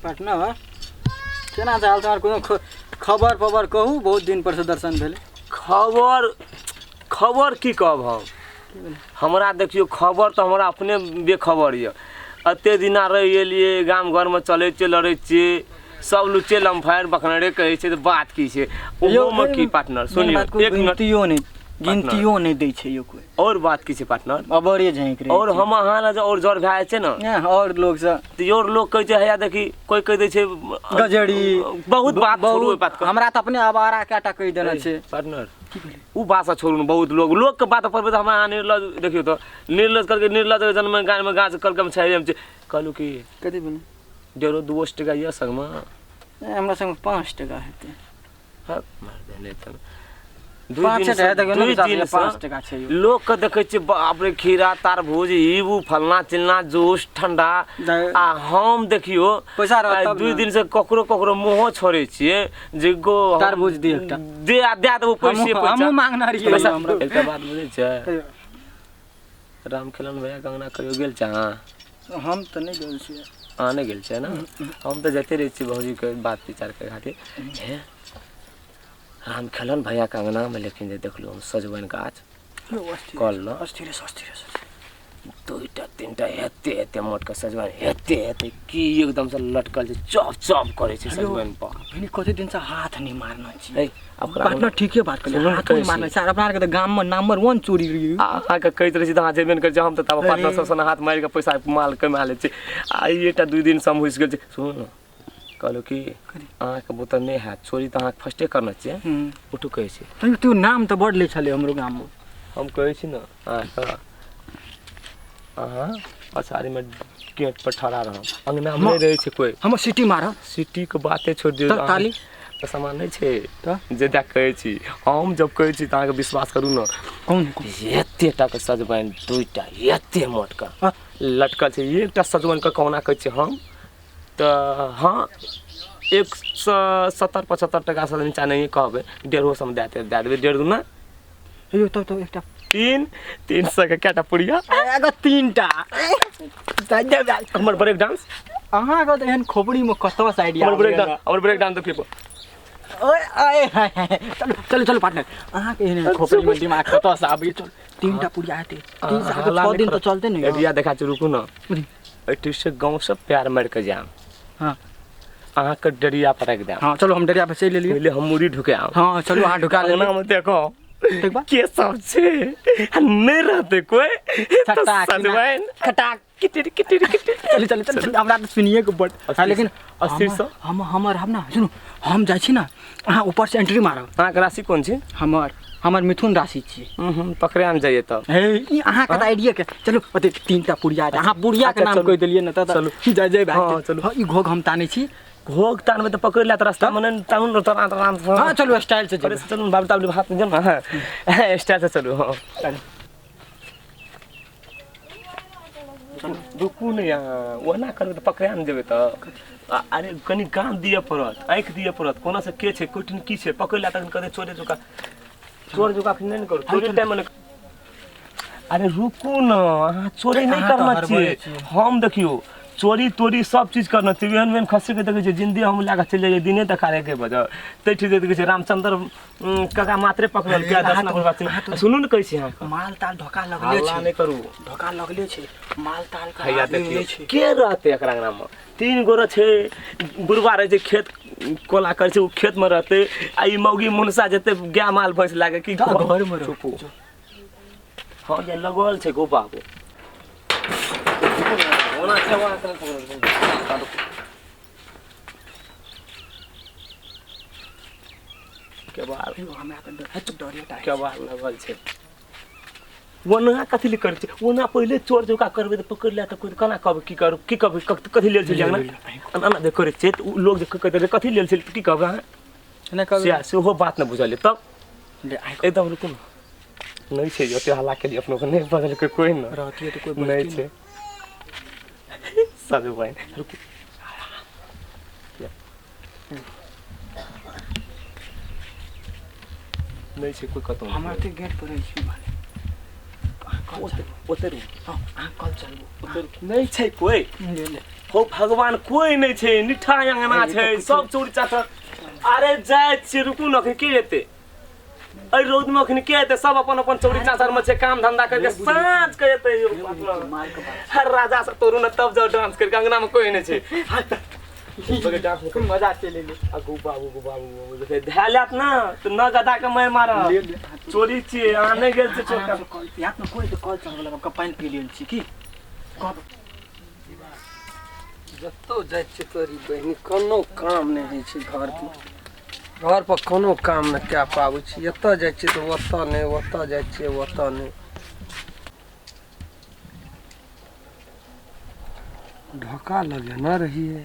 पटना केना छै हाल समाचार? कोनो खबर पबर कहू, बहुत दिन पर से दर्शन भेलै। खबर खबर की कहब हम? हमरा देखियौ खबर तऽ हमरा अपने बेखबर यऽ। एते दिना रहि एलियै गाम घरमे, चलै छियै लड़ै छियै, सब लुच्चे लम्फायर बखनरे कहै छै, तऽ बात की छै ओहोमे? की पार्टनर, सुनियौ एक मिनट। गिनतियो नहि, गिनतियो नहि दै छै यौ कोइ। आओर बात की छै पार्टनर? अबरे झाँकि रहै आओर हम अहाँ लए जे आओर जर भए जाइ छै ने, आओर लोक सब तऽ आओर लोक कहै छै हैया देखी, कोइ कहि दै छै गजरी, बहुत बात छोड़ू ओहि बात। हमरा तऽ अपने आवारा कएटा कहि देने छै पार्टनर। ओ बात से छोड़ू ने, बहुत लोग लोकके बात पड़बै तऽ हमरा अहाँ निर्लज देखियौ तऽ निर्लज करके निर्लज जन्म गानमे गाछ करके हम छै, हम छै। कहलहुँ कि कथी भेलै? डेढ़ो दूओ टका यऽ संगमे? नहि, हमरा संगमे 5 टका हेतै। हँ, मारि देने तऽ दुइ दिन से, दुइ दिन से 5 टका छै यौ। लोकके देखै छियै बाप रे खीरा तरबूज ई उ फलना चिलना जूस ठंडा, आ हम देखियौ पैसा रहत आइ तब दुइ ने। दिन से ककरो ककरो मुँहो छोड़ै छियै जे गो तरबूज दे एकटा। दे आ दए देबो पैसे। पैसा हमहूँ मांगने रहियै पैसा। हमरा। एकटा बात बुझै छै, रामखेलन भैया अंगना कहियो गेल छै अहाँ? हम तऽ नहि गेल छियै। अहाँ नहि गेल छियै ने? हम तऽ जाइते रहै छियै भौजीके बात विचारके खातिर। हे रामखेलन भैयाके अंगनामे, लेकिन जे देखलहुँ हम सजमनि गाछ कल न अस्थिर अस्थिर दुइटा तीनटा एते एते मोटका सजमनि एते एते की एकदमसँ लटकल छै, चप चप करै छै सजमनि पर। बहिनी कते दिनसँ हाथ नहि मारने छी। हे ओकरा पार्टनर ठीके बात कहलियै, सुनू ने हाथो कहै नहि मारने छी। छै। अपना आरके तऽ गाममे नंबर 1 चोरी रहियै। आ अहाँके कहैत रहै छी तऽ अहाँ जेबे नहि करै छी। हम तऽ तब पार्टनर सबसँ हाथ मारि कऽ पैसा माल कमा लै छी, आ ई एकटा 2 दिन से हम घुसि गेल छी। सुनू ने, कहलहुँ कि अहाँके बुते नहि हैत चोरी, तऽ अहाँके फर्स्टे करने छियै। उठू कहै छी। तैयो तू नाम तऽ बड़ लै छलै हमरो गाममे। हम कहै छी ने अहाँके, अहाँ पछाड़ीमे गेट पर ठड़ा रहब, अङ्गनामे नहि रहै छै कोइ। हमर सिटी मारब। सिटीके बाते छोड़ि दियौ। तब ताली? अहाँके सामान नहि छै तऽ? जे दए कहै छी हम, जब कहै छी तऽ अहाँके विश्वास करू ने। कोन कोन? एते टाके सजमनि दुइटा एते मोटका हँ। लटकल छै। एकटा सजमनिके कहुना कहै छियै हम तऽ हँ 170 75 टकासँ नीचा नहि कहबै, डेढ़ो सए मे दए दए देबै, डेढ़ दूना हेयौ तब तऽ एकटा 300 के कएटा पुड़िया? एगो 3टा। हमर ब्रेक डांस। अहाँके तऽ एहन खोपड़ीमे कतऽसँ आइडिया? हमर ब्रेक डांस, हमर ब्रेक डांस देखियौ। ओए आए हाय हाय, चलू चलू चलू पार्टनर, अहाँके एहन खोपड़ीमे दिमाग कतऽसँ आबैए? चलू, 3टा पुड़िया हेतै, 300 के 6 दिन तऽ चलतै ने यौ। एडिया देखा छै, रुकू ने, एहि से गाँव से प्यार मारि कऽ जायब। हँ। अहाँके डरिया पर राखि देब। हँ चलू, हम डरिया पर चलि एलियै। पहिले हम मुड़ी ढुकायब। हँ चलू, अहाँ ढुका लेलियै। अंगनामे देखो ठीक बा। के सब छै, आ नहि रहतै कोइ तऽ खटाक सजमनि खटाक किटिर किटिर किटिर। चलू चलू चलू चलू, हमरा तऽ सुनिए के बड़। हँ, लेकिन अस्थिर सँ। हम हमर हम ने सुनू, हम जाइ छी ने, अहाँ ऊपरसँ एंट्री मारब। अहाँके राशि कोन छै? हमर हमर मिथुन राशि छियै। पकड़े ने जाइए तब। हे ई अहाँके तऽ आइडिया के चलू, ओते 3टा पुड़िया छै। अहाँ पुड़िया के अच्छा, नाम चलू। कहि देलियै ने तऽ चलू। जय जय भाई। हँ, चलू। हँ, ई घोघ हम तानै छी। घोघ तानबै तऽ पकड़ि लेत रास्तामे, नहि तानू ने तऽ आराम से। हँ चलू, स्टाइल से अरे जेबै। चलू बाबू ताबू हाथ में जाउ ने, स्टाइल से चलू। हँ रुकू ने, यहाँ ओना करबै तऽ पकड़ा ने जेबै तऽ। अरे कनि कान दिअ पड़त, आँखि दिअ पड़त, कोना से के छै, कोइठिन की छै, पकड़ि लै तखन कहतै चोरे चोका, चोर चोका नहि ने करू चोरी टाइममे ने। अरे रुकू ने, अहाँ चोरी नहि अहाँ तऽ करना हड़बड़े छियै। छियै। हम देखियौ चोरी तोरी सब चीज करना छियै, एहन एहन खस्सीके देखै छियै जिंदे हम लए कऽ चलि जाइए दिने देखारे बजह तै ठीक देखै छियै रामचंद्र काका मात्रे पकड़ल के 10 नंबर बात छै। सुनू ने कहै छी अहाँके माल ताल धोखा लगले हल्ला छै। नहि करू। धोखा लगले छै, माल ताल के हैया आदमी देखियौ नहि छै। के रहतै एकरा अंगनामे? 3 गोरा छै, बुढ़बा रहै छै खेत कोला करै छै, ओ खेतमे रहतै, आ ई मौगी मुनसा जेतै गाय माल भैंस लए कऽ की तऽ घरमे रहतै। चुपू। हँ ये लगल छै गो बाबू, ओना छै ओना छै। केबाड़ यौ, हमरा तऽ डर डरे केबाड़ लगल छै। ओना कथी लए करै छै? ओना पहिले चोर जोका करबै तऽ पकड़ि लै तऽ कोइ केना कहबै? की करू, की कहबै? कथी लेल छलै अंगना? एना जे करै छियै तऽ ओ लोक जे कहतै रे कथी लेल छलै, तऽ की कहबै अहाँ? नहि कहबै। सएह सेहो बात नहि बुझलियै तब। ले, आइ एकदम रुकू ने, नहि छै ओते हल्ला केलियै, अपनो के नहि बजलकै कोइ ने। रहतियै तऽ कोइ नहि बजतियै। छै सजमनि, रुकू, नहि छै कोइ कतौ। हमरा तऽ गेट पर रहै छी। ओते ओते रुकू। हाँ, अहाँ कल चलबू। ओते रुकू। नहि छै कोइ। ले ले। हो भगवान, कोइ नहि छै, निठा अंगना छै, सब चोरी चाकर। अरे जाइ छियै, रुकू न, अखन के एतै एहि रौद में? अखन के एतै? सब अपन अपन चौरी चाचर में छै, काम धंधा करके साँझ के एतै यौ पार्टनर। मार के बात। हर राजा से तोरू न तब जाओ डांस करके, अंगना में कोई नहीं छै। बगे डांस में मजा चले ले। अगू बाबू गो बाबू बाबू देखे धैल आत ना तो न गदा के मैं मारब। ले ले। चोरी छियै, अहाँ नहि गेल छियै चोर। आराम से कल याद न कोइ तऽ कल चलबे लगा पानि पी लेल छी की कहब। जतौ जाइ छियै तोरी बहिनी, कोनो काम नहि होइ छै घरपर। घरपर कोनो काम नहि कए पाबै छी। एतऽ जाइ छियै तऽ ओतऽ नहि, ओतऽ जाइ छियै ओतऽ नहि। ढोका लगेने रहियै,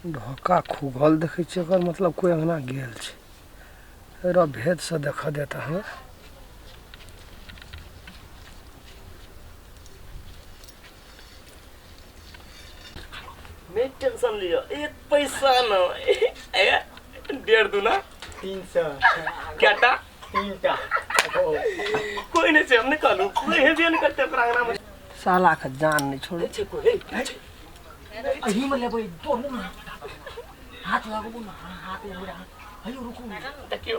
ढोका खुगल देखै छियै, एकर मतलब कोइ अङ्गना गेल छै। एकरा भेदसँ देखऽ देत हमरा। नहीं टेंशन लियो, एक पैसा न ए, डेढ़ दूना 300। क्या तीनटा। कोई नहीं छै, हम नहीं कहलू कोई हेबे नहीं करते ओकरा अंगना में। सालाके जान नहि छोड़ै। छै कोई हे, छै। एहिमे लेबै, तोड़ू ना, हाथ लगबू ना, हाथ लगबू। हयो रुकू। देखियो।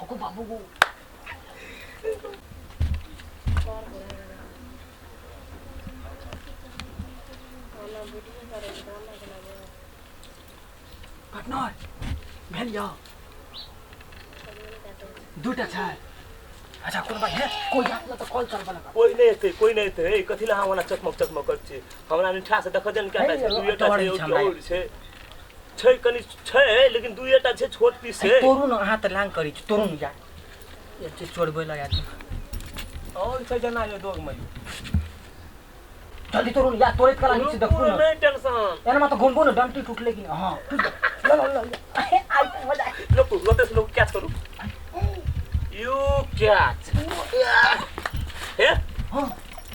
अगो बाबू गो। पार्टनर भेल यौ दूटा छै। अच्छा, कोन बात है, कोइ जात न तऽ कल चलबे लगा। कोई नहीं एतै, कोई नहीं एतै। ए, कथी ला अहाँ ओना चकमक चकमक करै छियै? हमरा निठा से देखऽ देन, क्या छै? दुइएटा छै छै हमरा। और छै, छै कनि छै, लेकिन दुइएटा छै, छोट पीस छै। तोड़ू न, अहाँ तऽ लांग करै छी, तोड़ू न जा एते चोरबै लगा दी। और छै जना यो दोग में। जल्दी तोड़ू न या, तोड़ैत कला नीचे देखू न। नहीं टेंशन। एना तऽ घुमबो न, डंटी टूटले कि नहीं। हाँ, टूट गेल। ल ल ल, आई मजा। लोक लोते से लोग कैच करू, you catch हे। हाँ।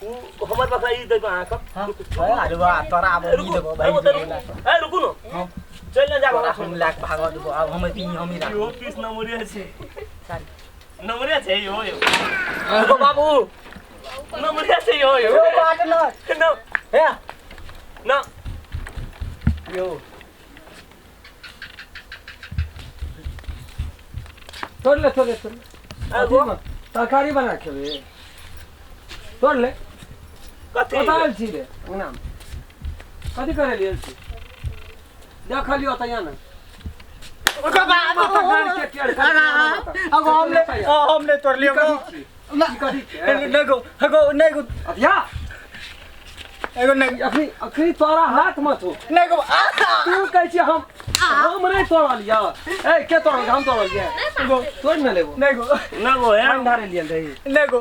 उ हमर बकरा ई देब अहाँ के। हाँ। रुकू। अरे वाह, तोरा आब ई रुकू, देबो भाई। रुकू, रुकू। ए रुकू न, हाँ। चल न जाब। तोरा हमरा हम लाख भागऽ देबो, आब हम ई हम ही राखब। इहो पीस नमरे छै। सारी। नमरे छै इहो यो। रुको बाबू, नमरे छै इहो यो। पार्टनर। न। हे। न। यो। तोड़ ले, तोड़ ले, तोड़ ले। एगो। तरकारी बना खेबै, तोड़ ले। कथी? कतऽ आयल छी रे अङ्गनामे? कथी करै लेल छी? देखलियौ तऽ यहाँ ने। अगो हमले हमले तोड़ लियो गो। नहीं गो, अगो नहीं गो। अथिया। एगो नहीं। अखनी अखनी तोरा हाथ मत हो। नहीं गो। तू कहै छी हम नहि तोड़लियै। ए, के तोड़ल? हम तोड़लियै? गो। तोड़ ने लेबो। नहीं गो। न गो हे। पानि ढारै लियल रही। नहीं गो।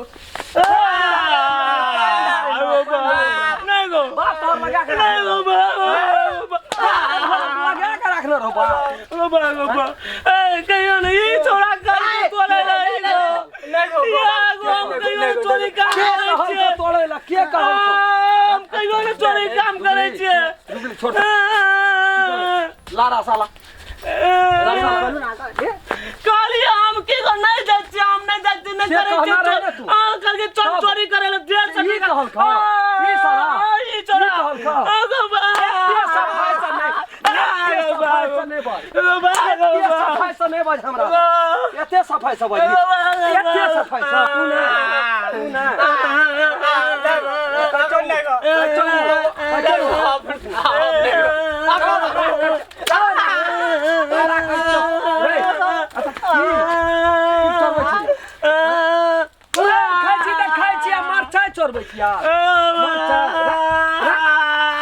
नहीं गो। बाप तोहर लगा के नहीं गो बाबा। लगा के राखने रहो बाप। गो बा गो बा, ए कहियो नहीं ई छोड़ा कर तोड़े नहीं गो। नहीं गो। या गो, हम कहियो चोरी काम के करै कहल छियै? तो तोड़ै ला के कहल तो? हम कहियो नहीं चोरी काम करै छियै। रुक ले, छोड़ लारा साला। कहलियै हम की गो, नहीं जाइ छियै, हम नहीं जाइ छियै, नहीं से करै कहना छियै। रहे ने तू। हां, कहलकै चल तब। चोरी करै ले 150 ई टका। कहलकौ? ई साला? ई चोरा। ई कहलकौ? अगो बा। एते सफाइ से नहि, एते सफाइ से नहि बाज। अगो बा, अगो एते बा। सफाइ से नहि बाज हमरा। एते सफाइ से बाज। एते सफाइ से तू नहि, तू नहि। नहीं गो। चल, चल। तोरा कहै छियौ। रे, अच्छा, की? की चोरबै छी? खाइ छी तऽ खाइ छी, आ मरचाइ चोरबै छी यार। मरचाइ,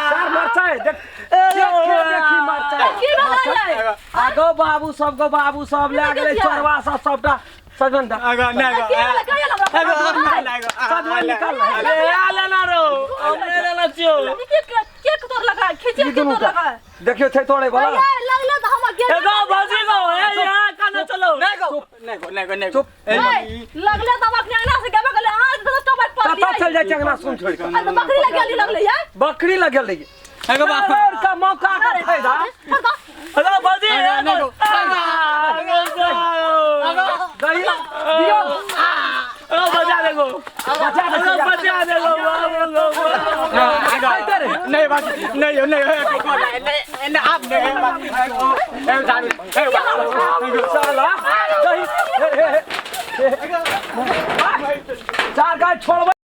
सर मरचाइ देख, देख के देखी मरचाइ। की भेलै? आगो बाबू सब गो बाबू सब लए गेलै चोरवा सब सबटा सजमनि दे। अगो नहीं गो। की भेलै? कहिया हमरा अगो नहीं गो। सजमनि निकाल। अरे आ लेना रो, हम नहीं लेना छियो। के तोड़ लगा खींचे ई के दुनू तोड़ का लगा? देखियौ छै तोड़े वाला। ये लगले तऽ हम गेल। एगो भौजी गो, ए यहाँ काना चलो। नहीं गो, नहीं गो, नहीं गो, नहीं गो। चुप। लगले तऽ हम अपने अंगना से गेबे गेलै, अहाँ के दोस्त बात पर। कतऽ चल जाइ छै अंगना सुन छोड़ि कऽ? आ तऽ बकरी लग गेली, लगले ये। बकरी लगल रही। एगो बाप। और का मौका का फायदा। हेलो भौजी। नहीं गो। एगो दही दियौ। ओ बजा ले। देगो बचा देगो नहीं बात नहीं नहीं नहीं नहीं आप नहीं साला चार गाय छोड़बै।